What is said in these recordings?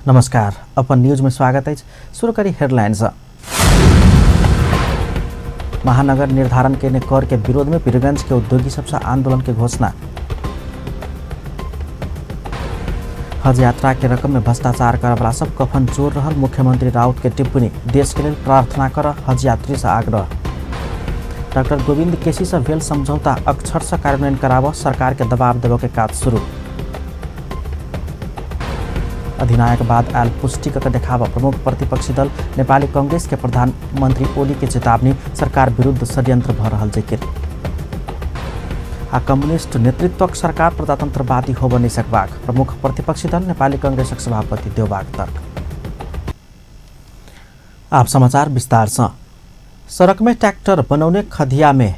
नमस्कार, अपन न्यूज में स्वागत है। शुरू करी हेडलाइंस। महानगर निर्धारण केने कर के विरोध में वीरगंज के उद्योगी सबसे आंदोलन के घोषणा। हज यात्रा के रकम में भ्रष्टाचार करवाला सब कफन चोर रहल मुख्यमंत्री राउत के टिप्पणी। देश के लेल प्रार्थना कर हज यात्री से आग्रह। डॉक्टर गोविंद केसी से भेल समझौता अक्षर से कार्यान्वयन कराब सरकार के दबाव देवे के काज शुरू। अधिनायक बाद आयल पुष्टि कऽ देखाब प्रमुख प्रतिपक्षी दल नेपाली कांग्रेस के प्रधानमंत्री ओली के चेतावनी, सरकार विरुद्ध षड्यंत्र भ रहल जिकिर। आ कम्युनिस्ट नेतृत्वक सरकार प्रजातंत्रवादी होब नहि सकबाक प्रमुख प्रतिपक्षी दल नेपाली कांग्रेसक सभापति देउबाक तर्क। आप समाचार विस्तार से। सड़क में ट्रैक्टर बनौने खधिया में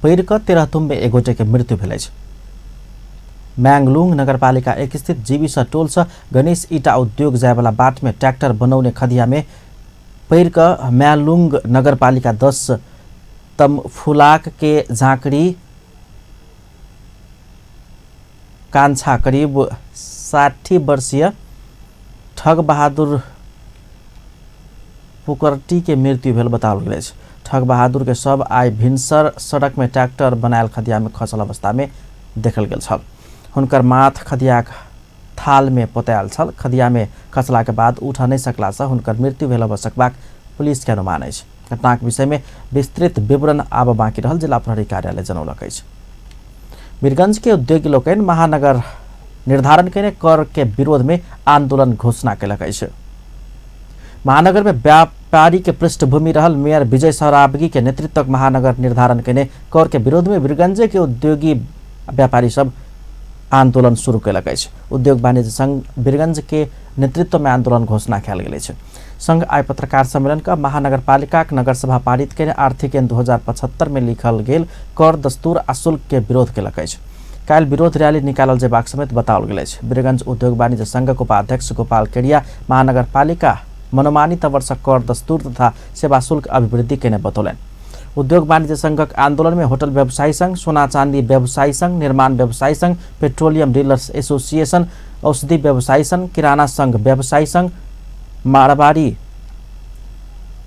पैर कऽ तेरहथुम में एक गोटे के मृत्यु भेल अछि। म्याङलुङ नगरपालिका 1 स्थित जीविसा टोल से गणेश ईटा उद्योग जायवाला बाट में ट्रैक्टर बनौने खधिया में पैर कऽ म्यालुङ नगरपालिका 10 तमफुलाक के झाँकड़ी कान्छा करीब 60 वर्षीय ठग बहादुर पुकर्टी के मृत्यु भेल बताओल गेल अछि। ठग बहादुर के शव आइ भिनसर सड़क में ट्रैक्टर बनायल खधिया में खसल अवस्था में देखल गेल छल। हुनकर माथ खधियाक थाल में पोतायल छल। खधिया में खसला के बाद उठ नहीं सकला से हुनकर मृत्यु भेल हो सकबाक पुलिस के अनुमान अछि। घटनाक विषय में विस्तृत विवरण आब बाँकी रहल जिला प्रहरी कार्यालय जनौलक अछि। वीरगंज के उद्योगी लोकनि महानगर निर्धारण केने कर के विरोध में आंदोलन घोषणा केलक अछि। महानगर में व्यापारी के पृष्ठभूमि रहल मेयर विजय सरावगी के नेतृत्व महानगर निर्धारण केने कर के विरोध में वीरगंज के उद्योगी व्यापारी सब आंदोलन शुरू केलक अछि। उद्योग वाणिज्य संघ वीरगंज के नेतृत्व में आंदोलन घोषणा कयल गेल अछि। संघ आइ पत्रकार सम्मेलन का महानगरपालिका नगरसभा पारित केने आर्थिक ऐन 2075 में लिखल गेल कर दस्तूर आ शुल्क के विरोध केलक अछि। काल्हि विरोध रैली निकालल जेबाक समेत बताओल गेल अछि। वीरगंज उद्योग वाणिज्य संघक उपाध्यक्ष गोपाल केडिया महानगरपालिका मनोमानी तवर कर दस्तूर तथा सेवा शुल्क अभिवृद्धि केने बतौलनि। उद्योग वाणिज्य संघक आंदोलन में होटल व्यवसायी संघ, सोना चांदी व्यवसायी संघ, निर्माण व्यवसायी संघ, पेट्रोलियम डीलर्स एसोसिएशन, औषधि व्यवसायी संघ, किराना संघ व्यवसायी संघ, मारवाड़ी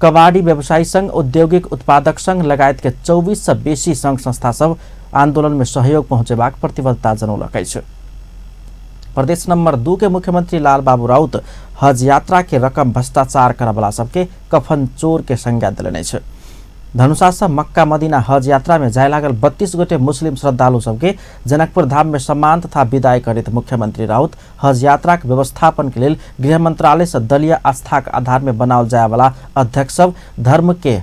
कबाड़ी व्यवसायी संघ, औद्योगिक उत्पादक संघ लगायत के 24 से बेसी संघ संस्था सब आंदोलन में सहयोग पहुंचेबाक प्रतिबद्धता जनौलक अछि। प्रदेश नंबर 2 के मुख्यमंत्री लाल बाबू राउत हज यात्रा के रकम भ्रष्टाचार करवला सबके कफन चोर के संज्ञा देलनि अछि। धनुषा से मक्का मदीना हज यात्रा में जाय लागल 32 गोटे मुस्लिम श्रद्धालु सबके जनकपुर धाम में सम्मान तथा विदाई करैत मुख्यमंत्री राउत हज यात्राक व्यवस्थापन के लेल गृह मंत्रालय से दलीय आस्थाक आधार में बनाओल जाय वाला अध्यक्ष सब धर्म के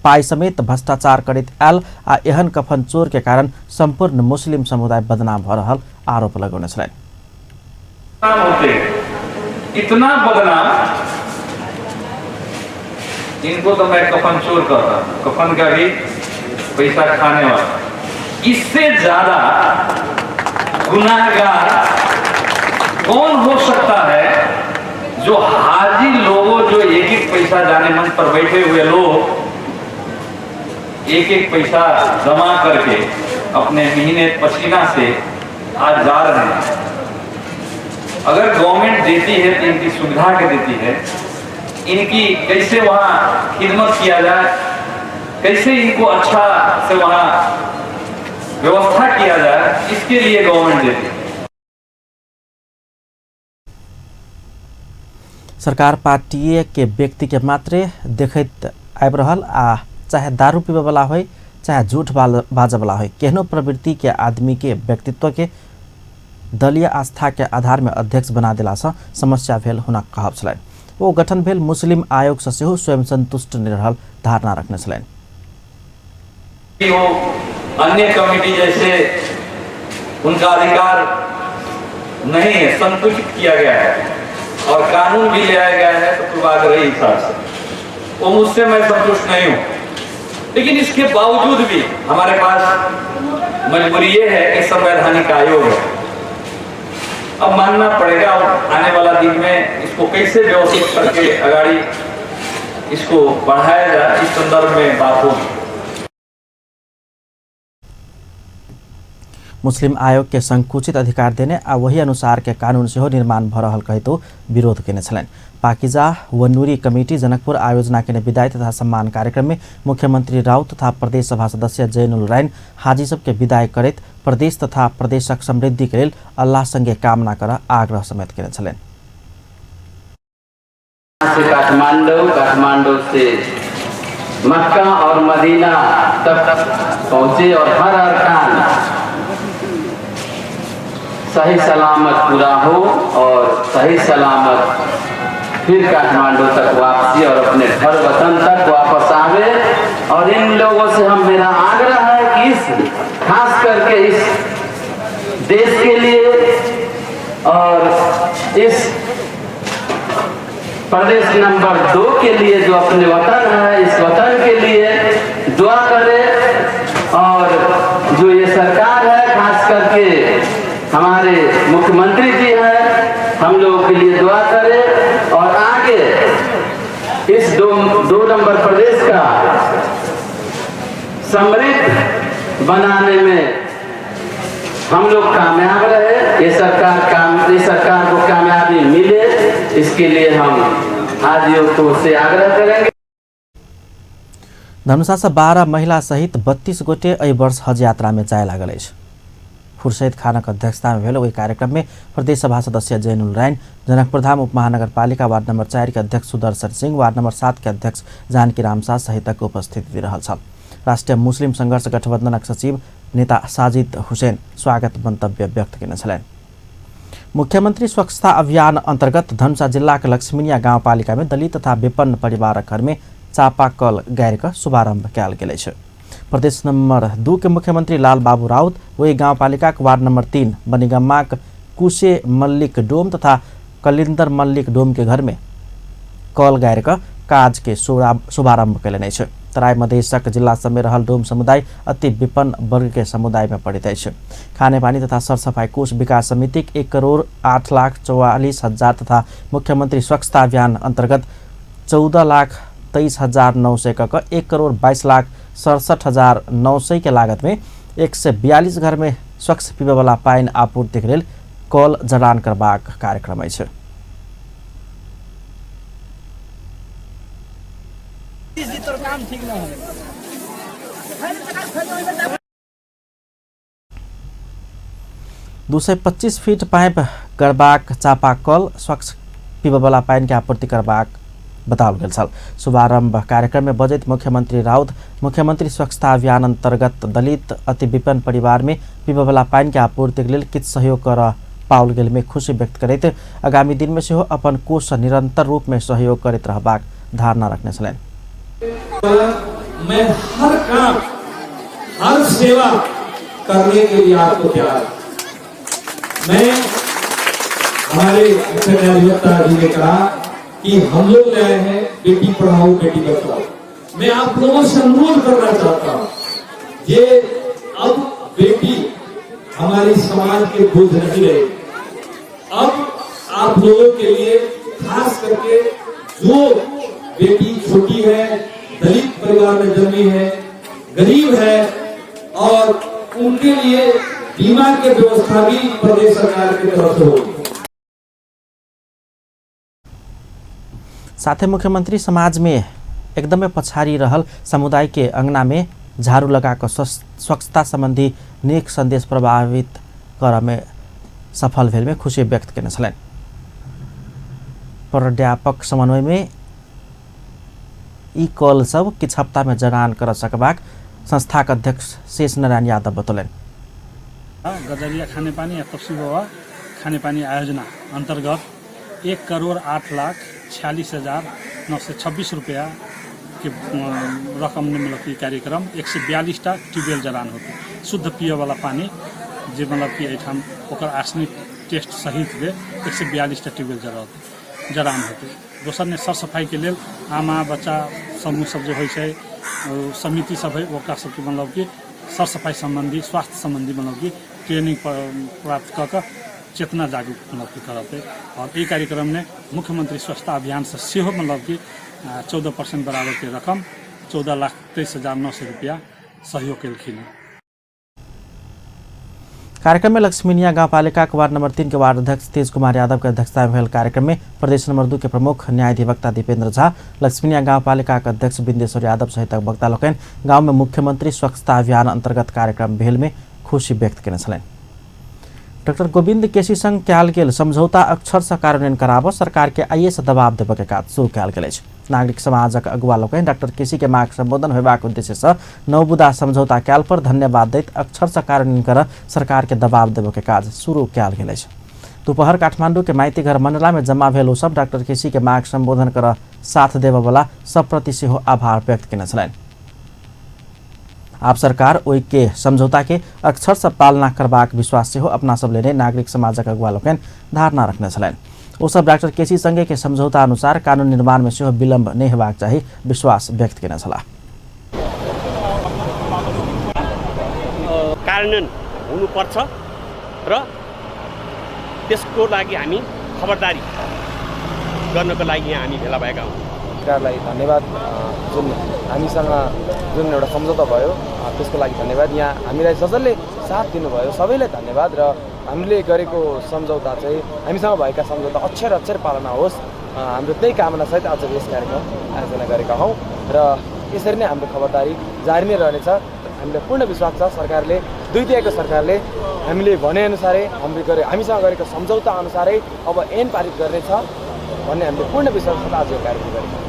पाई समेत भ्रष्टाचार करैत आयल आ एहन कफन चोर के कारण संपूर्ण मुस्लिम समुदाय बदनाम भ रहल आरोप लगौने छलनि। इतना बदनाम इनको तो मैं कफन चोर कहता हूं, कफन का भी पैसा खाने वाला। इससे ज्यादा गुनाहगार कौन हो सकता है जो हाजी लोगों, जो एक एक पैसा जाने मन पर बैठे हुए लोग एक एक पैसा जमा करके अपने महीने पसीना से आज जा रहे हैं। अगर गवर्नमेंट देती है तो इनकी सुविधा के देती है, इनकी कैसे वहाँ खिदमत किया जाए, कैसे इनको अच्छा से वहाँ व्यवस्था किया जाए, इसके लिए गवर्नमेंट देती है। सरकार पार्टी के व्यक्ति के मात्रे देखैत आबि रहल आ चाहे दारू पीबे वाला होय चाहे झूठ बाजै वाला होय, केहनो प्रवृत्ति के आदमी के व्यक्तित्व के दलीय आस्था के आधार में अध्यक्ष बना देला से समस्या भेल हुनक कहब छलनि। ओ गठन भेल मुस्लिम आयोग से सेहो स्वयं संतुष्ट नहि रहल धारणा रखने छलनि। अन्य कमेटी जैसे उनका अधिकार नहीं है, संकुचित किया गया है और कानून भी ले आया गया है तो पूर्वाग्रही हिसाब से वो मुझसे मैं संतुष्ट नहीं हूँ। लेकिन इसके बावजूद भी हमारे पास मजबूरी ये है कि संवैधानिक आयोग है। अब मानना पड़ेगा आने वाला दिन में इसको कैसे व्यवस्थित करके अगाड़ी इसको बढ़ाया जाए, इस संदर्भ में बात होगी। मुस्लिम आयोग के संकुचित अधिकार देने आ वही अनुसार के कानून सेहो निर्माण भ रहल कहैत ओ विरोध केने छलनि। पाकिजा वनूरी कमिटी जनकपुर आयोजना केने विदाई तथा सम्मान कार्यक्रम में मुख्यमंत्री राउत तथा प्रदेश सभा सदस्य जैनुल राइन हाजी सबके विदाई करैत प्रदेश तथा प्रदेशक समृद्धि के लेल अल्लाह संगे कामना कर आग्रह समेत केने छलनि। से काठमांडू, काठमांडू से मक्का और मदीना तक पहुंचे और हर अरकान सही सलामत पूरा हो और सही सलामत फिर काठमांडू तक वापसी और अपने घर वतन तक वापस आवे। और इन लोगों से हम मेरा आग्रह है कि इस खास करके इस देश के लिए और इस प्रदेश नंबर 2 के लिए जो अपने वतन है, इस वतन के लिए दुआ करें। और जो ये सरकार है, खास करके हमारे मुख्यमंत्री जी हैं, हम लोगों के लिए दुआ करें और आगे इस दो नंबर प्रदेश का समृद्ध बनाने में हम लोग कामयाब रहे, ये सरकार को कामयाबी मिले, इसके लिए हम हाजियों को से आग्रह करेंगे। धनुषा से 12 महिला सहित 32 गोटे एहि वर्ष हज यात्रा में जाय लागल अछि। फुर्सैद खानक अध्यक्षता में भेल ओहि कार्यक्रम में प्रदेश सभा सदस्य जैनुल राइन, जनकपुरधाम उपमहानगरपालिका वार्ड नंबर 4 के अध्यक्ष सुदर्शन सिंह, वार्ड नंबर 7 के अध्यक्ष जानकी राम शाह सहितक उपस्थिति रहल छल। राष्ट्रीय मुस्लिम संघर्ष गठबंधनक सचिव नेता साजिद हुसैन स्वागत मंतव्य व्यक्त केने छलनि। मुख्यमंत्री स्वच्छता अभियान अंतर्गत धनुषा जिलाक लक्ष्मीनिया गाउँपालिका में दलित तथा विपन्न परिवारक घर में चापाकल गाड़ि कऽ शुभारंभ कयल गेल अछि। प्रदेश नंबर 2 के मुख्यमंत्री लाल बाबू राउत ओहि गाउँपालिकाक वार्ड नंबर 3 बनिगम्माक कुशे मल्लिक डोम तथा कलिंदर मल्लिक डोम के घर में कल गाड़ि कऽ काज के शुभारंभ कयलनि अछि। तराई मधेशक जिला सबमे रहल डोम समुदाय अति विपन्न वर्ग के समुदाय में पड़ैत अछि। खानेपानी तथा सरसफाई कोष विकास समितिक 1,08,44,000 तथा मुख्यमंत्री स्वच्छता अभियान अंतर्गत 14,23,900 क 1,22,67,900 के लागत में 142 घर में स्वच्छ पीबयवला पानि आपूर्ति के लेल कल जड़ान करबाक कार्यक्रम अछि। दू सय 25 फीट पाइप गड़बाक चापाकल स्वच्छ पीबयवला पानि के आपूर्ति करबाक बताओल गेल छल। शुभारंभ कार्यक्रम में बजैत मुख्यमंत्री राउत मुख्यमंत्री स्वच्छता अभियान अंतर्गत दलित अति विपन्न परिवार में पीबयवला पानि के आपूर्ति के लेल किछु सहयोग कर पाओल गेल में खुशी व्यक्त करैत आगामी दिन में सेहो अपन कोष सँ निरंतर रूप में सहयोग करैत रहबाक धारणा रखने छलनि। मैं हर काम, हर सेवा करने के लिए आपको तैयार हूं। मैं हमारे मुख्य न्यायाधिवक्ता जी ने कहा कि हम लोग लाए हैं बेटी पढ़ाओ बेटी बचाओ। मैं आप लोगों से अनुरोध करना चाहता हूं, ये अब बेटी हमारी समाज के बोझ नहीं रहेगी। अब आप लोगों के लिए खास करके जो बेटी छोटी है, दलित परिवार में जन्मी है, गरीब है, और उनके लिए बीमा के व्यवस्था भी प्रदेश सरकार की तरफ से होगी। साथै मुख्यमंत्री समाज में एकदमै पछाडि रहल समुदाय के अंगना में झाड़ू लगा कऽ स्वच्छता संबंधी नीक संदेश प्रभावित करऽ में सफल भेल में खुशी व्यक्त केने छलनि। पर्यापक समन्वय में ई कल सब किछु हप्ता में जड़ान कर सकबाक संस्थाक अध्यक्ष शेष नारायण यादव बतौलनि। गजरिया खानेपानी या तपसी बाबा खानेपानी आयोजना अंतर्गत 1,08,46,926 रुपया के रकम में मतलब कि कार्यक्रम 142 टा ट्यूबवेल जड़ान होते। शुद्ध पिए वाला पानी जे मतलब कि एहिठाम ओकर आर्सेनिक टेस्ट सहित के 142 टा ट्यूबवेल जड़ान होते। दोसर ने सरसफाई के लेल आमा बच्चा समूह सब जे होइ छै, समिति सब है, ओकरा सबके मतलब कि सरसफाई संबंधी स्वास्थ्य संबंधी मतलब कि ट्रेनिंग प्राप्त कऽ कऽ चेतना जागरूक मतलब कि करतै। और एहि कार्यक्रम में मुख्यमंत्री स्वच्छता अभियान से सेहो मतलब कि 14% बराबर के रकम 14,23,900 रुपया सहयोग केलखिन। कार्यक्रम में लक्ष्मीनिया गाउँपालिका वार्ड नंबर 3 के वार्ड अध्यक्ष तेज कुमार यादव के अध्यक्षता में भेल कार्यक्रम में प्रदेश नंबर 2 के प्रमुख न्यायाधिवक्ता दीपेंद्र झा, लक्ष्मीनिया गाउँपालिका के अध्यक्ष बिन्देश्वर यादव सहित वक्ता लोकनि गाँव में मुख्यमंत्री स्वच्छता अभियान अंतर्गत कार्यक्रम भेल में खुशी व्यक्त केने छलनि। डाक्टर गोविंद केसी संग कयल गेल समझौता अक्षर से कार्यान्वयन कराबऽ सरकार के आइए से दबाव देबऽ के काज शुरू कयल गेल अछि। नागरिक समाजक अगुवा लोकनि डाक्टर केसी के माग संबोधन होयबाक उद्देश्य से नौ बुँदा समझौता कयल पर धन्यवाद दैत अक्षर से कार्यान्वयन कर सरकार के दबाव देबऽ के काज शुरू कयल गेल अछि। दोपहर काठमांडू के माइतीघर मंडला में जमा भेल ओ सब डाक्टर केसी के माग संबोधन कर साथ देबऽ सब प्रति सेहो आभार व्यक्त केने छलनि। आब सरकार ओहि के समझौता के अक्षर से पालना करबाक विश्वास सेहो अपना सब लेने नागरिक समाजक अगुवा लोकनि धारणा रखने छलनि। ओ सब डाक्टर केसी संगे के समझौता अनुसार कानून निर्माण में सेहो विलंब नहि हेबाक चाही विश्वास व्यक्त केने छलाह। कार्यान्वयन हुनुपर्छ र त्यसको लागि हामी खबरदारी गर्नको लागि यहाँ हामी भेला भएका हौँ। सरकारलाई धन्यवाद, जुन हामीसँग जुन एउटा सम्झौता भयो त्यसको लागि धन्यवाद। यहाँ हामीलाई जसले साथ दिनुभयो सबैलाई धन्यवाद र हामीले गरेको सम्झौता चाहिँ हामीसँग भएका सम्झौता अक्षर अक्षर पालना होस्, हाम्रो त्यही कामनासहित आज यस कार्यक्रम आयोजना गरेका हौँ र यसरी नै हाम्रो खबरदारी जारी नै रहनेछ। हामीलाई पूर्ण विश्वास छ सरकारले, दुई तिहाईको सरकारले हामीले भनेअनुसारै हामीसँग गरेको सम्झौता अनुसारै अब ऐन पारित गर्नेछ भन्ने हामीले पूर्ण विश्वास आज यो कार्यक्रम गरेका हौँ।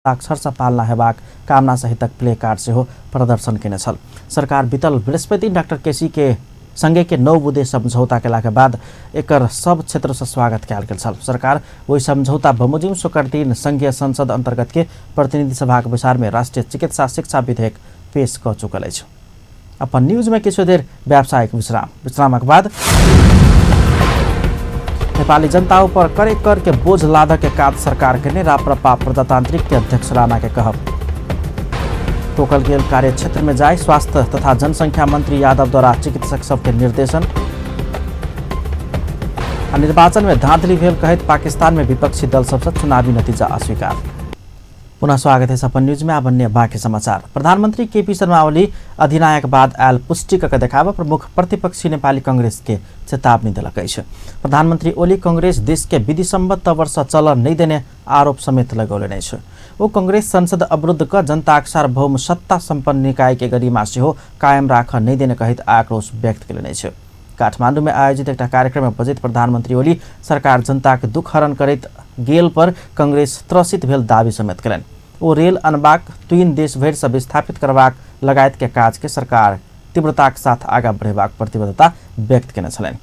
अक्षर से पालना हेबाक कामना सहितक प्ले कार्ड सेहो प्रदर्शन केने छल। सरकार बीतल बृहस्पति डाक्टर केसी के संगे के 9 बुँदे समझौता केला के बाद एकर सब क्षेत्र से स्वागत कयल गेल छल। सरकार ओहि समझौता बमोजिम शुक्र दिन संघीय संसद अंतर्गत के प्रतिनिधि सभाक बैसार में राष्ट्रीय चिकित्सा शिक्षा विधेयक पेश कऽ चुकल अछि। अपन न्यूज में किछु देर व्यावसायिक विश्राम, विश्रामक बाद नेपाली जनता ऊपर करे कर के बोझ लादऽ के काज सरकार केने राप्रपा प्रजातांत्रिक के अध्यक्ष राणा के कहब। तोकल गेल कार्य क्षेत्र में जाय स्वास्थ्य तथा जनसंख्या मंत्री यादव द्वारा चिकित्सक सबके निर्देशन। आ निर्वाचन में धांधली भेल कहैत पाकिस्तान में विपक्षी दल सबसे चुनावी नतीजा अस्वीकार। पुनः स्वागत है अपन न्यूज में। अब अन्य बाँकी समाचार। प्रधानमंत्री केपी शर्मा ओली अधिनायक बाद आयल पुष्टि कऽ देखाब प्रमुख प्रतिपक्षी नेपाली कांग्रेस के चेतावनी देलक अछि। प्रधानमंत्री ओली कांग्रेस देश के विधि सम्मत तवर से चल नहीं देने आरोप समेत लगौलनि अछि। ओ कांग्रेस संसद अवरुद्ध कऽ जनताक सार्वभौम सत्ता सम्पन्न निकाय के गरिमा सेहो कायम राखऽ नहीं देने कहैत आक्रोश व्यक्त केलनि अछि। काठमांडू में आयोजित एकटा कार्यक्रम में बजैत प्रधानमंत्री ओली सरकार जनताक दुख हरण करैत गेल पर कांग्रेस त्रसित भेल दावी समेत केलनि। ओ रेल अनबाक 3 देश भरि से विस्थापित करबाक लगायत के काज के सरकार तीव्रताक साथ आगा बढ़ेबाक प्रतिबद्धता व्यक्त केने छलनि।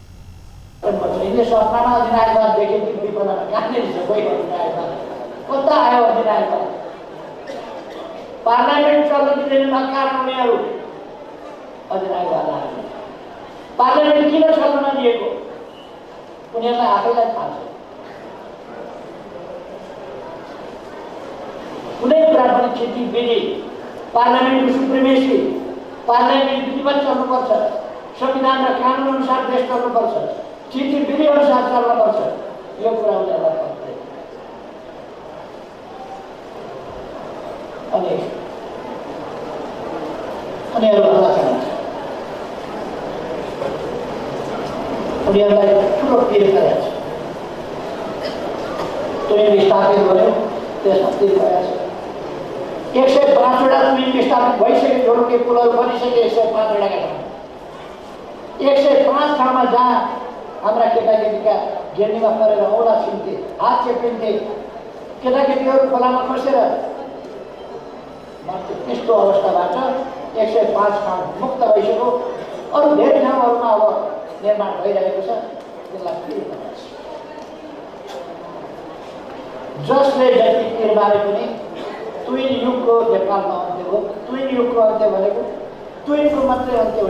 पार्लियामेन्ट किन चल्न नदिएको उनीहरूलाई आफैलाई थाहा छ। कुनै कुरा पनि क्षति विधि, पार्लियामेन्टको सुप्रिमेसी, पार्लियामेन्ट विधिवत चल्नुपर्छ, संविधान र कानुन अनुसार देश चल्नुपर्छ, क्षति विधि अनुसार चल्नुपर्छ, यो कुरा उनीहरूलाई पर्दैन। अनि उनीहरू हल्ला चलाउँछ, उनीहरूलाई ठुलो पिर परेको छ। तुइन विस्थापित गर्यो, त्यसमा पिर परेको छ। 105वटा तुइन विस्थापित भइसक्यो, झोलुके पुलहरू बनिसके 105वटा ठाउँमा। 105 ठाउँमा जहाँ हाम्रा केटाकेटीका घेर्नीमा परेर औँला छिन्थे, हात चेपिन्थे, केटाकेटीहरू खोलामा खसेर मर्थे, त्यस्तो अवस्थाबाट 105 ठाउँ मुक्त भइसक्यो। अरू धेरै ठाउँहरूमा अब निर्माण भइरहेको छ, त्यसलाई पिर परेको छ। जसले जति पिर मारे पनि तुइन युगको नेपालमा अन्त्य हो। तुइन युगको अन्त्य भनेको तुइनको मात्रै अन्त्य हो।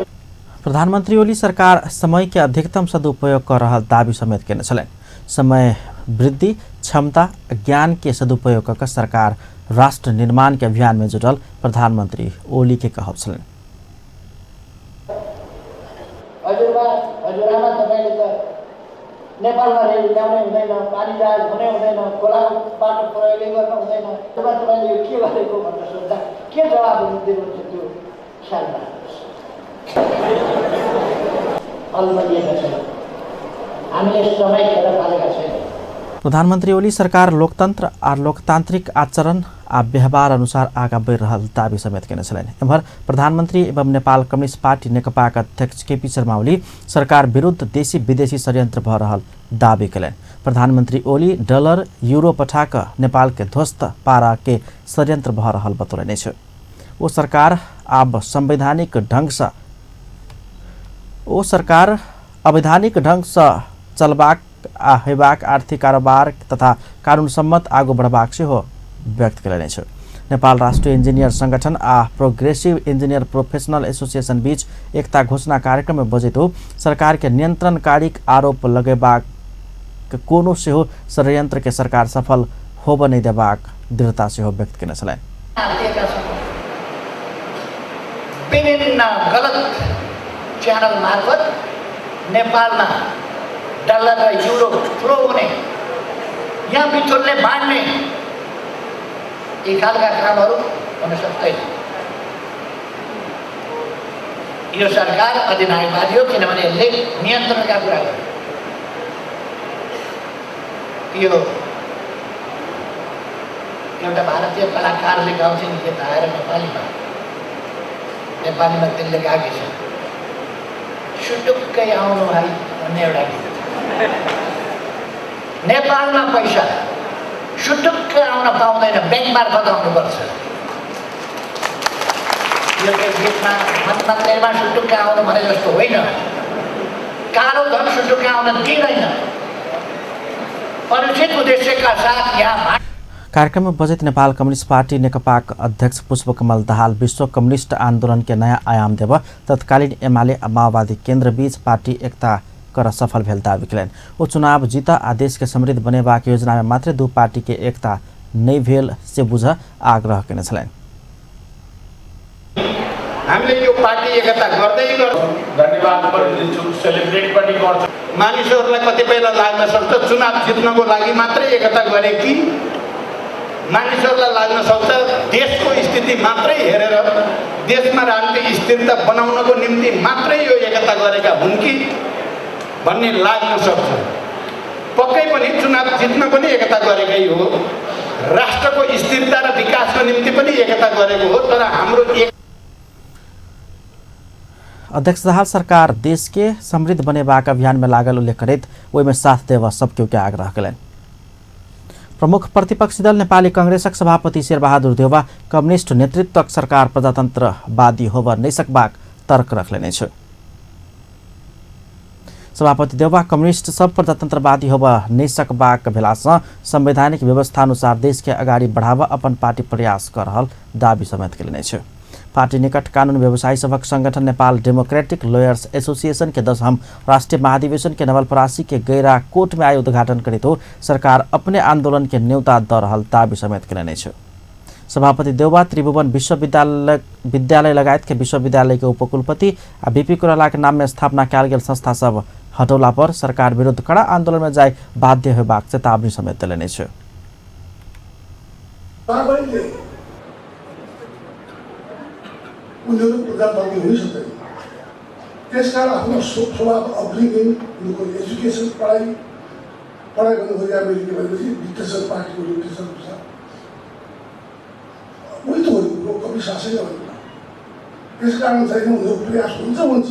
प्रधानमंत्री ओली सरकार समय के अधिकतम सदुपयोग कर रहल दावी समेत केने छलनि। समय वृद्धि, क्षमता, ज्ञान के सदुपयोग कऽ सरकार राष्ट्र निर्माण के अभियान में जुटल प्रधानमंत्री ओली के कहब छलनि। हजुरबा हजुरआमा तपाईँले त नेपालमा रेल ल्याउनै हुँदैन, पानी जहाज हुनै हुँदैन, खोलाको बाटो प्रयोगै गर्न हुँदैन। तपाईँले यो के गरेको भनेर सोद्धा के जवाब दिनुहुन्छ त्यो ख्याल राख्नुहोस्। अल्मलिएका छैनौँ हामीले, समय खेर फालेका छैनौँ। प्रधानमन्त्री ओली सरकार लोकतन्त्र आ लोकतान्त्रिक आचरण आ व्यवहार अनुसार आगा बढ़ि रहल दावी समेत केने छलनि। एम्हर प्रधानमन्त्री एवं नेपाल कम्युनिस्ट पार्टी नेकपाक अध्यक्ष केपी शर्मा ओली सरकार विरुद्ध देशी विदेशी षड्यन्त्र भऽ रहल दावी केलनि। प्रधानमन्त्री ओली डलर यूरो पठा कऽ नेपाल के ध्वस्त पारा के षड्यन्त्र भऽ रहल बतौलनि अछि। ओ सरकार आब संवैधानिक ढंगसँ ओ सरकार अवैधानिक ढंगसँ चलबाक आ हेबाक आर्थिक कारोबार तथा कानून सम्मत आगू बढ़बाक सेहो व्यक्त केलनि अछि। नेपाल राष्ट्रिय इंजीनियर संगठन आ प्रोग्रेसिव इंजीनियर प्रोफेशनल एसोसिएशन बीच एकता घोषणा कार्यक्रम में बजैत ओ सरकार के नियंत्रणकारीक आरोप लगेबाक कोनो सेहो षड्यंत्र के सरकार सफल होबऽ नहि देबाक दृढ़ता सेहो व्यक्त केने छलनि। विभिन्न गलत च्यानल मार्फत नेपालमा डलर र युरो फ्लो हुने, यहाँ बिथोल्ने बाँड्ने यी खालका कामहरू हुन सक्दैन। यो सरकार अधिनायकवादी हो, किनभने यसले नियन्त्रणका कुरा गर्यो। यो एउटा भारतीय कलाकारले गाउँछन् गीत आएर नेपालीमा, नेपालीमा त्यसले गाएकी छ, सुटुक्कै आउनु भाइ भन्ने एउटा गीत। नेपालमा पैसा सुटुक्कै आउन पाउँदैन, ब्याङ्क मार्फत आउनुपर्छ। यो गीतमा मन मन्दिरमा सुटुक्कै आउनु भने जस्तो होइन, कालो धन सुटुक्कै आउन दिँदैन। अनुचित उद्देश्यका साथ यहाँ कार्यक्रममा बजैत नेपाल कम्युनिस्ट पार्टी नेकपाक अध्यक्ष पुष्पकमल दाहाल विश्व कम्युनिस्ट आन्दोलन के नयाँ आयाम देव तत्कालीन एमाले माओवादी केन्द्र बीच पार्टी एकता कर सफल भेल दावी केलनि। ओ चुनाव जीत आ देश के समृद्ध बनेबाक योजना में मात्र दू पार्टी के एकता नहि भेल से बुझ आग्रह केने छलनि। हामीले यो पार्टी एकता गर्दै गर्छौँ, धन्यवाद पनि दिन्छौँ, सेलिब्रेट पनि गर्छौँ। मानिसहरूलाई कतिपयलाई लाग्न सक्छ चुनाव जित्नको लागि मात्रै एकता गरे कि, मानिसहरूलाई लाग्न सक्छ देशको स्थिति मात्रै हेरेर देशमा राजनीतिक स्थिरता बनाउनको निम्ति मात्रै यो एकता गरेका हुन् कि भन्ने लाग्न सक्छ। पक्कै पनि चुनाव जित्न पनि एकता गरेकै हो, राष्ट्रको स्थिरता र विकासको निम्ति पनि एकता गरेको हो। तर हाम्रो एक अध्यक्ष दाहाल सरकार देश के समृद्ध बनेबाक अभियान में लागल उल्लेख करैत ओहिमे साथ देब सबकेओ के आग्रह केलनि। प्रमुख प्रतिपक्षी दल नेपाली कांग्रेसक सभापति शेरबहादुर देउवा कम्युनिस्ट नेतृत्वक सरकार प्रजातन्त्रवादी होब नहि सकबाक तर्क रखलनि अछि। सभापति देउवा कम्युनिस्ट सब प्रजातन्त्रवादी होब नहि सकबाक भेलासँ संवैधानिक व्यवस्था अनुसार देश के अगाडि बढ़ाब अपन पार्टी प्रयास कर रहल दावी समेत केलनि अछि। पार्टी निकट कानून व्यवसायी सभक संगठन नेपाल डेमोक्रेटिक लॉयर्स एसोसिएशन के 10 राष्ट्रीय महाधिवेशन के नवलपरासी के गैराकोट में आइ उद्घाटन करैत हो सरकार अपने आंदोलन के न्योता द रहल दावी समेत केलनि अछि। सभापति देउवा त्रिभुवन विश्वविद्यालय विद्यालय लगायत के विश्वविद्यालय के उपकुलपति आ बीपी कोइराला के नाम में स्थापना कयल गेल संस्था सब हटौला पर सरकार विरुद्ध कड़ा आंदोलन में जाय बाध्य होबाक चेतावनी समेत देलनि अछि। उनीहरू प्रजातान्त्रिक हुनै सक्दैन। त्यसकारण आफ्नो स्वभाव अपब्रिङिङ, उनीहरूको एजुकेसन, पढाइ पढाइ भन्नु खोजेँ हामीले के भनेपछि डिक्टेसन, पार्टीको डिक्टेसन हुन्छ, उही त हो नि कुरो, कवि शासै हो नि। त्यस कारण चाहिँ उनीहरूको प्रयास हुन्छ हुन्छ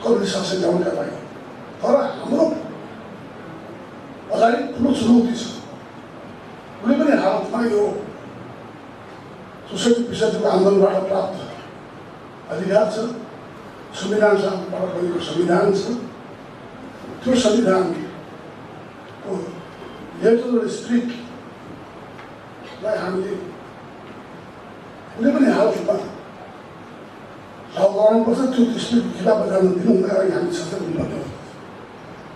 कवि शासन ल्याउनका लागि, तर हाम्रो अगाडि ठुलो चुनौती छ। कुनै पनि हालतमा यो 64% आन्दोलनबाट प्राप्त अधिकार छ, संविधानबाट बनेको संविधान छ, त्यो संविधानको लेटर स्पिरिटलाई हामीले कुनै पनि हालतमा लागु गराउनुपर्छ। त्यो स्पिरिटको खिलाफमा जान दिनु हुँदैन, लागि हामी सचेत हुनुपर्ने हो।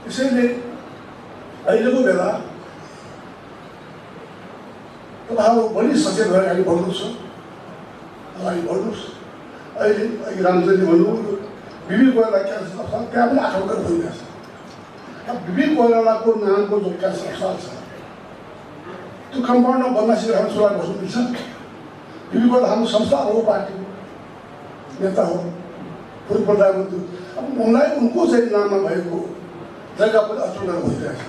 त्यसैले अहिलेको बेला तपाईँहरू बढी सचेत भएर अगाडि बढ्नुहोस्, अगाडि बढ्नुहोस्। अहिले अघि रामचन्द्रले भन्नुभयो बिबी कोइराला क्यान्सर अस्पताल, त्यहाँ पनि आक्रमण भइरहेछ। अब बीबी कोइरालाको नामको जो क्यान्सर अस्पताल छ त्यो कम्पाउन्डमा बदमासी गरेर हामी सुरुवात बस्नु मिल्छ? बीबी कोइराला हाम्रो संस्था हो, पार्टीको नेता हो, पूर्व प्रधानमन्त्री। अब उनलाई उनको चाहिँ नाममा भएको जग्गा पनि अचुल गर्न खोजिरहेको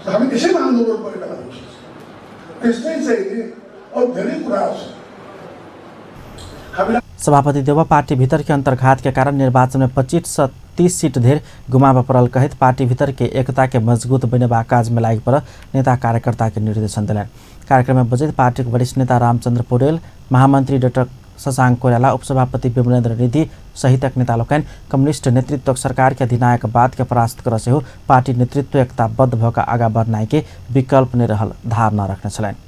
छ। हामी त्यसैमा आन्दोलन गर्ने बेला हुन्छ। त्यस्तै चाहिँ अरू धेरै कुराहरू छ। सभापति देउवा पार्टी भीतर के अंतर्घात के कारण निर्वाचन में 25 से 30 सीट धेर गुमाब पड़ल कहत पार्टी भीतर के एकता के मजबूत बनेबाक काज में लागि पर नेता कार्यकर्ता के निर्देशन दिलनि। कार्यक्रम में बजैत पार्टी के वरिष्ठ नेता रामचंद्र पौडेल, महामंत्री डॉक्टर शशांक कोइराला, उपसभापति विमलेन्द्र निधि सहितक नेता लोकनि कम्युनिस्ट नेतृत्व सरकार के अधिनायकवाद के परास्त कर सेहो पार्टी नेतृत्व एकताबद्ध भऽ कऽ आगाँ बढ़नाइ के विकल्प नहि रहल धारणा रखने छलनि।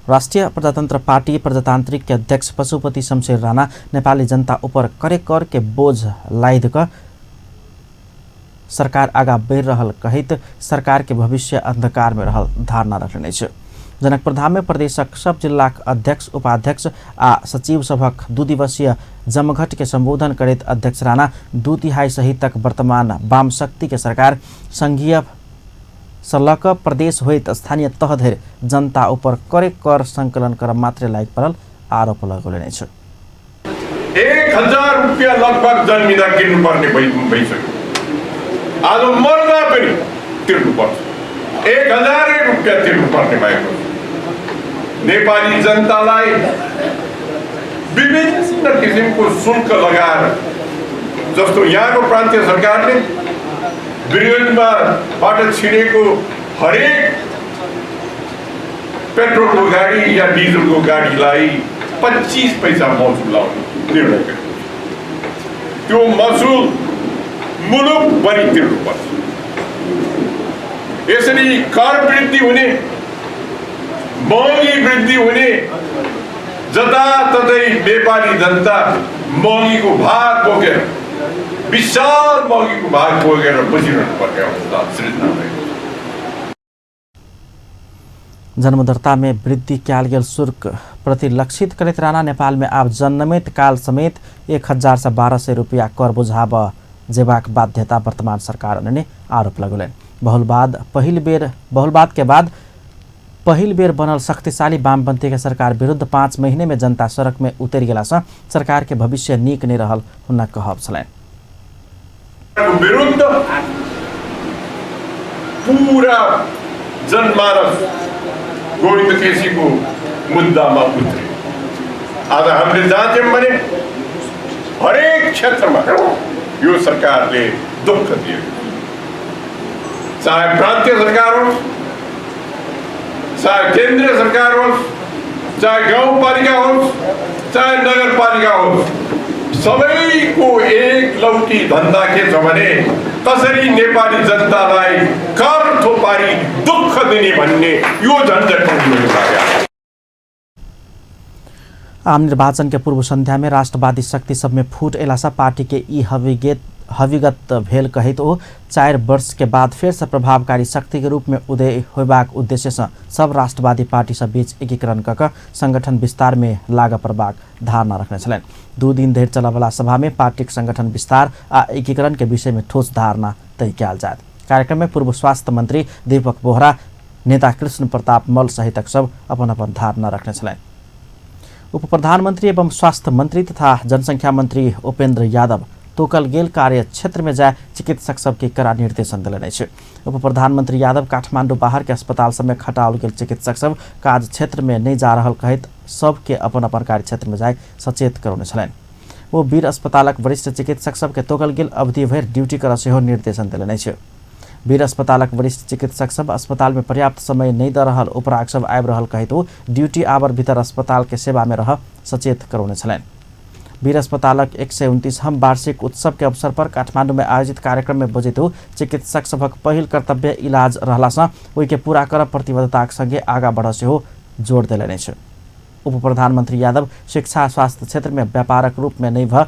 राष्ट्रिय प्रजातंत्र पार्टी प्रजातांत्रिक के अध्यक्ष पशुपति शमशेर राणा नेपाली जनता ऊपर करे कर के बोझ लादि कऽ सरकार आगाँ बढ़ि रहल कहैत सरकार के भविष्य अंधकार में रहल धारणा रखने अछि। जनकपुरधाम में प्रदेशक सब जिलाक अध्यक्ष, उपाध्यक्ष आ सचिव सभक 2 दिवसीय जमघट के संबोधन करैत अध्यक्ष राणा 2/3 सहितक वर्तमान वाम शक्ति के सरकार संघीय सँ लऽ कऽ प्रदेश होइत स्थानीय तह धरि जनता ऊपर करे कर संकलन कर मात्रे लागि पड़ल आरोप लगौलनि अछि। 1000 रुपियाँ लगभग जन्मिँदा किन्नुपर्ने भइसक्यो। आज मर्दा पनि तिर्नुपर्छ। 1000 रुपियाँ तिर्नुपर्ने भएको छ। नेपाली जनतालाई विभिन्न किसिमको शुल्क लगाएर, जस्तो यहाँको प्रान्तीय सरकारले वीरगन्जबाट छिरेको हरेक पेट्रोलको गाडी या डिजलको गाडीलाई 25 पैसा महसुल लाउने निर्णय गर्यो। त्यो महसुल मुलुकभरि तिर्नुपर्छ। यसरी कर वृद्धि हुने, महँगी वृद्धि हुने, जताततै नेपाली जनता महँगीको भार बोकेर, विशाल महँगीको भार बोकेर बसिरहनु पर्ने अवस्था सृजना भएको। जन्मदर्ता में वृद्धि कयल गेल शुल्क प्रति लक्षित करैत राणा नेपाल में आब जन्मित काल समेत 1000 से 1200 रुपया कर बुझाब जेबाक बाध्यता वर्तमान सरकार ने आरोप लगौलनि। बहुलवाद के बाद पहिल बेर बनल शक्तिशाली वामपंथी के सरकार विरुद्ध 5 महीने में जनता सड़क में उतरि गेला सँ सरकार के भविष्य नीक नहि रहल हुनक कहब छलनि। विरुद्ध पूरा जनमानस गोविन्द केसीको मुद्दामा उत्रियो। आज हामीले जाँच्यौँ भने हरेक क्षेत्रमा यो सरकारले दुःख दियो। चाहे प्रान्तीय सरकार होस्, चाहे केन्द्रीय सरकार होस्, चाहे गाउँपालिका होस्, चाहे नगरपालिका होस्, सबैको एक लौटी धन्दा के छ भने कसरी नेपाली जनतालाई कर थोपारी दुःख दिने भन्ने यो झन्झट। आम निर्वाचन के पूर्व संध्या में राष्ट्रवादी शक्ति सब में फूट एला सँ पार्टी के ई हविगत भेल कहैत ओ 4 वर्ष के बाद फेर से प्रभावकारी शक्ति के रूप में उदय होबाक उद्देश्य से सब राष्ट्रवादी पार्टी सब बीच एकीकरण कऽ कऽ संगठन विस्तार में लागऽ पड़बाक धारणा रखने छलनि। 2 दिन धरि चलऽवला सभा में पार्टीक संगठन विस्तार आ एकीकरण के विषय में ठोस धारणा तय कयल जायत। कार्यक्रम में पूर्व स्वास्थ्य मंत्री दीपक बोहरा, नेता कृष्ण प्रताप मल्ल सहितक सब अपन अपन धारणा रखने छलनि। उप प्रधानमंत्री एवं स्वास्थ्य मंत्री तथा जनसंख्या मंत्री उपेंद्र यादव तोकल गेल कार्य क्षेत्र में जाय चिकित्सक सबके कड़ा निर्देशन देलनि अछि। उप प्रधानमंत्री यादव काठमांडू बाहर के अस्पताल सब में खटाओल गेल चिकित्सक सब काज क्षेत्र में नहीं जा रहल कहैत सबके अपन अपन कार्य क्षेत्र में जाय सचेत करौने छलनि। ओ वीर अस्पतालक वरिष्ठ चिकित्सक सबके तोकल गेल अवधि भरि ड्यूटी करऽ सेहो निर्देशन देलनि अछि। वीर अस्पतालक वरिष्ठ चिकित्सक सब अस्पताल में पर्याप्त समय नहीं दऽ रहल उपराग सब आबि रहल कहैत ओ ड्यूटी आवर भीतर अस्पताल के सेवा में रह सचेत करौने छलनि। वीर अस्पतालक 129वां वार्षिक उत्सव के अवसर पर काठमांडू में आयोजित कार्यक्रम में बजैत ओ चिकित्सक सभक पहिल कर्तव्य इलाज रहला सँ ओहि के पूरा करब प्रतिबद्धताक संगे आगाँ बढ़ऽ सेहो जोर देलनि अछि। उप प्रधानमंत्री यादव शिक्षा स्वास्थ्य क्षेत्र में व्यापारक रूप में नहि भऽ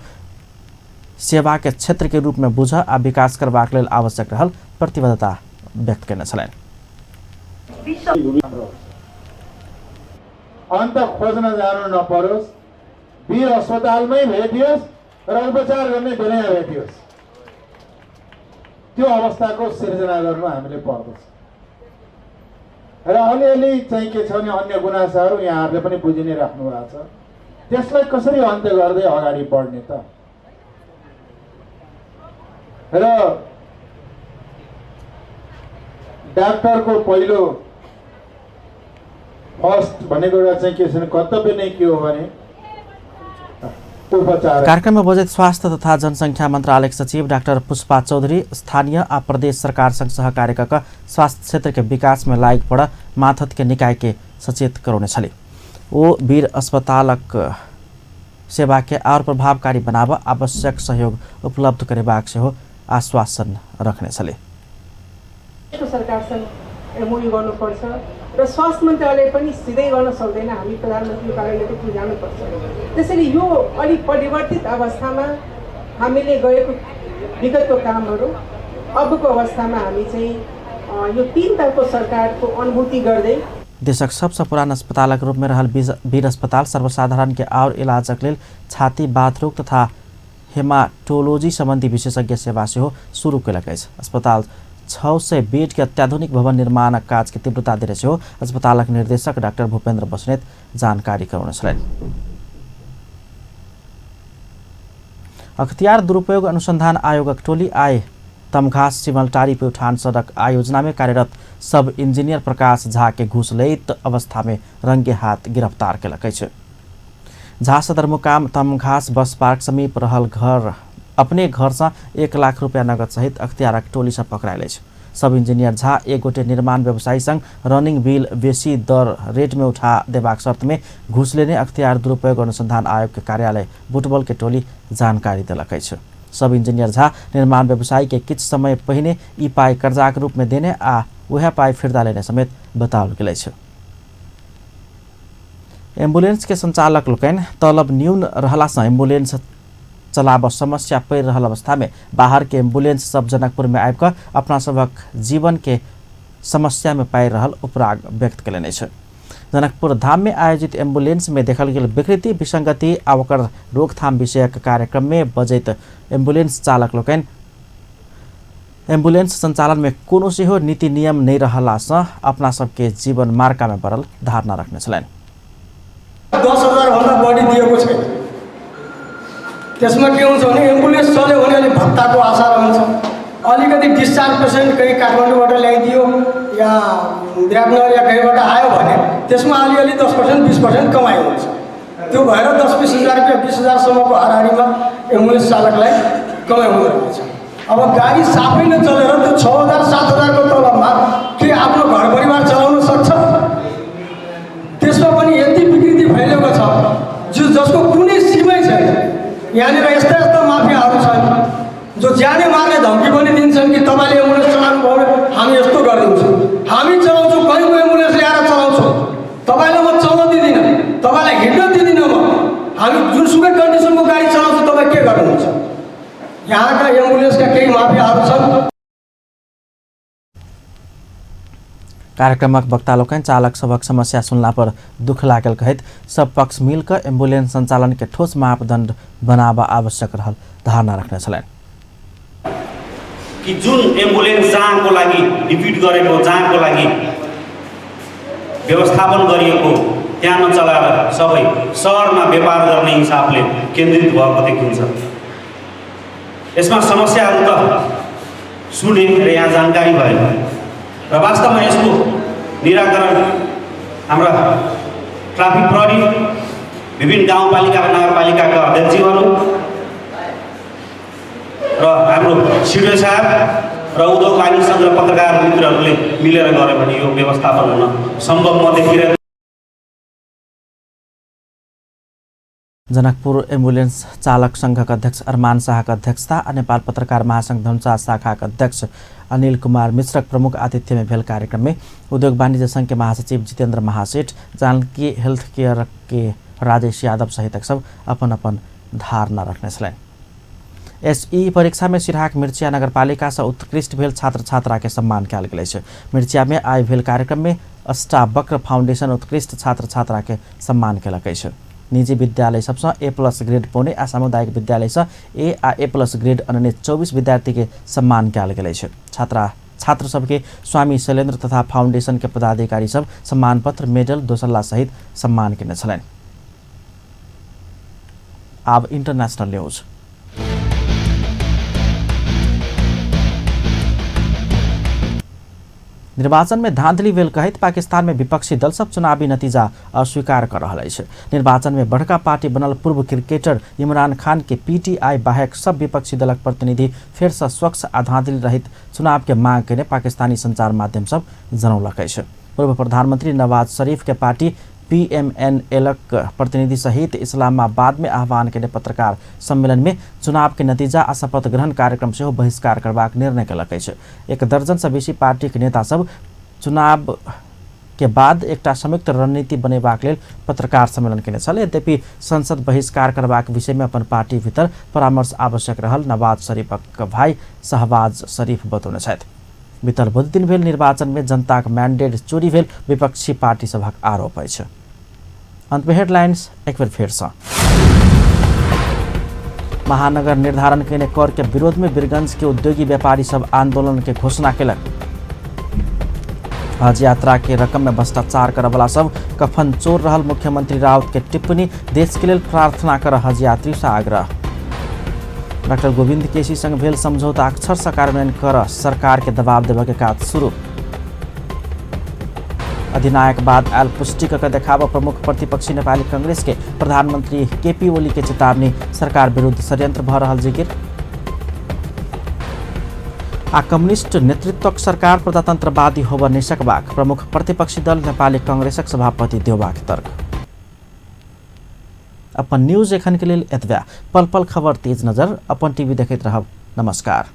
सेवा के क्षेत्र के रूप में बुझऽ आ विकास करबाक लेल आवश्यक रहल प्रतिबद्धता व्यक्त केने छलनि। अन्त खोज्न जानु नपरोस्, वीर अस्पतालमै भेटियोस् र उपचार गर्ने बेला भेटियोस्। त्यो अवस्थाको सिर्जना गर्नु हामीले पर्दछ। र अलिअलि चाहिँ के छ भने अन्य गुनासाहरू यहाँहरूले पनि बुझि नै राख्नु भएको छ, त्यसलाई कसरी अन्त्य गर्दै अगाडि बढ्ने त? र डाक्टरको पहिलो फर्स्ट भनेको एउटा चाहिँ के छ भने कर्तव्य नै के हो भने उपचार। कार्यक्रममा बजट स्वास्थ्य तथा जनसङ्ख्या मन्त्रालयक सचिव डाक्टर पुष्पा चौधरी स्थानीय आ प्रदेश सरकारसँग सहकार्य क स्वास्थ्य क्षेत्र के विकास में लायक पड़ माथत के निकाय के सचेत करौने छली। ओ वीर अस्पतालक सेवा के और प्रभावकारी बनाब आवश्यक सहयोग उपलब्ध करेबाक सेहो आश्वासन रखने छली। सरकारसँग एमओयू गर्नुपर्छ र स्वास्थ्य मन्त्रालय पनि सिधै गर्न सक्दैन, हामी प्रधानमन्त्री कार्यालयको थ्रु जानुपर्छ। त्यसैले यो अलिक परिवर्तित अवस्थामा हामीले गरेको विगतको कामहरू अबको अवस्थामा हामी चाहिँ यो तीन तहको सरकारको अनुभूति गर्दै देशक सबसँ पुरान अस्पतालक रूप में रहल वीर अस्पताल सर्वसाधारण के और इलाजक लेल छाती, बाथरोग तथा हेमाटोलोजी संबंधी विशेषज्ञ सेवा सेहो शुरू कयलक अछि। अस्पताल 600 बेड के अत्याधुनिक भवन निर्माणक काज के तीव्रता देने सेहो अस्पतालक निर्देशक डाक्टर भूपेंद्र बस्नेत जानकारी करौने छलनि। अख्तियार दुरुपयोग अनुसंधान आयोगक टोली आइ तमघास सिमलटारी प्युठान सड़क आयोजना में कार्यरत सब इंजीनियर प्रकाश झा के घूस लैत अवस्था में रंगे हाथ गिरफ्तार कयलक अछि। झा सदरमुकाम तमघास बस पार्क समीप रहल घर अपने घर से 1 लाख रुपया नगद सहित अख्तियारक टोली से पकड़ायल अछि। सब इंजीनियर झा एक गोटे निर्माण व्यवसायी संग रनिंग बिल बेसी दर रेट में उठा देबाक शर्त में घूस लेने अख्तियार दुरुपयोग अनुसंधान आयोग के कार्यालय बुटबल के टोली जानकारी देलक अछि। सब इंजीनियर झा निर्माण व्यवसायी के किछु समय पहिने ई पाई कर्जाक रूप में देने आ वएह पाई फिर्ता लेने समेत बताओल गेल अछि। एम्बुलेंस के संचालक लोकनि तलब न्यून रहला सँ एम्बुलेंस चलाब समस्या पड़ि रहल अवस्था में बाहर के एम्बुलेंस सब जनकपुर में आबि कऽ अपना सभक जीवन के समस्या में पारि रहल उपराग व्यक्त कयलनि अछि। जनकपुर धाम में आयोजित एम्बुलेंस में देखल गेल विकृति, विसंगति आ ओकर रोकथाम विषयक कार्यक्रम में बजैत एम्बुलेंस चालक लोकनि एम्बुलेंस संचालन में कोनो सेहो नीति नियम नहि रहला सँ अपना सबके जीवन मार्का में पड़ल धारणा रखने छलनि। 10,000 भन्दा बढी दिएको छैन। त्यसमा के हुन्छ भने एम्बुलेन्स चल्यो भने अलिक भत्ताको आशा रहन्छ, अलिकति डिस्चार्ज पेसेन्ट कहीँ काठमाडौँबाट ल्याइदियो या विराटनगर या कहीँबाट आयो भने त्यसमा अलिअलि 10% 20% कमाइ हुन्छ। त्यो भएर 10-20 हजार रुपियाँ 20 हजारसम्मको हाराहारीमा एम्बुलेन्स चालकलाई कमाइ हुँदो रहेछ। अब गाडी साफै नचलेर त्यो 6,000 7,000को तलबमा के आफ्नो घर परिवार चलाउन सक्छ? त्यसमा पनि यति विकृति फैलिएको छ जो जसको कुनै सीमै छैन। यहाँनिर यस्ता यस्ता माफियाहरू छन् जो ज्यानै मार्ने धम्की पनि दिन्छन् कि तपाईँले एम्बुलेन्स चलाउनु भयो भने हामी यस्तो गरिदिन्छौँ, हामी चलाउँछौँ, कहीँको एम्बुलेन्स ल्याएर चलाउँछौँ, तपाईँलाई म चल्न दिँदिनँ, तपाईँलाई हिँड्न दिँदिनँ म, हामी जुनसुकै कन्डिसनको गाडी चलाउँछौँ, तपाईँ के गर्नुहुन्छ? यहाँका एम्बुलेन्सका केही माफियाहरू छन्। कार्यक्रमक वक्ता लोकनि चालक सभक समस्या सुनला पर दुख लागल कहैत सब पक्ष मिलकर एम्बुलेंस संचालन के ठोस मापदंड बनाब आवश्यक रहल धारणा रखने छलनि। कि जुन एम्बुलेन्स जहाँको लागि डिप्युट गरेको, जहाँको लागि व्यवस्थापन गरिएको त्यहाँ नचलाएर सबै सहरमा व्यापार गर्ने हिसाबले केन्द्रित भएको देखिन्छ। यसमा समस्याहरू त सुने र यहाँ जानकारी भयो र वास्तवमा यसको निराकरण हाम्रा ट्राफिक प्रहरी, विभिन्न गाउँपालिका र नगरपालिकाका अध्यक्षज्यूहरू र हाम्रो सिडिओ साहब र उद्योग वाणिज्य सङ्घ र पत्रकार मित्रहरूले मिलेर गऱ्यो भने यो व्यवस्थापन हुन सम्भव म देखिरहेको। जनकपुर एम्बुलेन्स चालक संघका अध्यक्ष अरमान शाहका अध्यक्षता आ नेपाल पत्रकार महासंघ धनुषा शाखाका अध्यक्ष अनिल कुमार मिश्रक प्रमुख आतिथ्य में भेल कार्यक्रम में उद्योग वाणिज्य संघ के महासचिव जितेंद्र महासेठ, जानकी हेल्थ केयर के राजेश यादव सहितक सब अपन अपन धारणा रखने छलनि। एसई परीक्षा में सिरहाक मिर्चिया नगरपालिका से उत्कृष्ट भेल छात्र छात्रा के सम्मान कयल गेल अछि। मिर्चिया में आइ भेल कार्यक्रम में अष्टावक्र फाउंडेशन उत्कृष्ट छात्र छात्रा के सम्मान कयलक अछि। निजी विद्यालय सबसँ A+ grade पौने आ सामुदायिक विद्यालयसँ ए आ A+ grade अनने 24 विद्यार्थी के सम्मान कयल गेल अछि। छात्र सबके स्वामी शैलेन्द्र तथा फाउंडेशन के पदाधिकारी सब सम्मान पत्र, मेडल, दोसल्ला सहित सम्मान केने छलनि। आब इंटरनेशनल न्यूज। निर्वाचन में धांधली भेल कहैत पाकिस्तान में विपक्षी दल सब चुनावी नतीजा अस्वीकार कर रहल अछि। निर्वाचन में बड़का पार्टी बनल पूर्व क्रिकेटर इमरान खान के पीटीआई बाहेक सब विपक्षी दलक प्रतिनिधि फेर से स्वच्छ आ धांधली रहित चुनाव के मांग केने पाकिस्तानी संचार माध्यम सब जनौलक अछि। पूर्व प्रधानमंत्री नवाज शरीफ के पार्टी पीएमएनएलक प्रतिनिधि सहित इस्लामाबाद में आह्वान केने पत्रकार सम्मेलन में चुनाव के नतीजा आ शपथ ग्रहण कार्यक्रम सेहो बहिष्कार करबाक निर्णय केलक अछि। 1 दर्जन से बेसी पार्टी के नेता सब चुनाव के बाद एकटा संयुक्त रणनीति बनेबाक लेल पत्रकार सम्मेलन केने छल। यद्यपि संसद बहिष्कार करबाक विषय में अपन पार्टी भीतर परामर्श आवश्यक रहल नवाज शरीफक भाई शहबाज शरीफ बतौने छथि। बीतल बुध दिन भेल निर्वाचन में जनताक मैंडेट चोरी भेल विपक्षी पार्टी सभक आरोप अछि। अंत में हेडलाइंस एक बेर फेर से। महानगर निर्धारण केने कर के विरोध में वीरगंज के उद्योगी व्यापारी सब आंदोलन के घोषणा केलक। हज यात्रा के रकम में भ्रष्टाचार करवला सब कफन चोर रहल मुख्यमंत्री राउत के टिप्पणी, देश के लेल प्रार्थना कर हज यात्री से आग्रह। डॉक्टर गोविंद केसी संग भेल समझौता अक्षर से कार्यान्वयन कर सरकार के दबाव देवे के काज शुरू। अधिनायक बाद आयल पुष्टि कऽ देखाब प्रमुख प्रतिपक्षी नेपाली कांग्रेस के प्रधानमंत्री केपी ओली के चेतावनी, सरकार विरुद्ध षड्यंत्र भऽ रहल जिकिर। आ कम्युनिस्ट नेतृत्वक सरकार प्रजातंत्रवादी होबऽ नहि सकबाक प्रमुख प्रतिपक्षी दल नेपाली कांग्रेसक सभापति देउबाक तर्क। अपन न्यूज एखन के लेल एतबे। पल पल खबर तेज नजर अपन टीवी देखैत रहब। नमस्कार।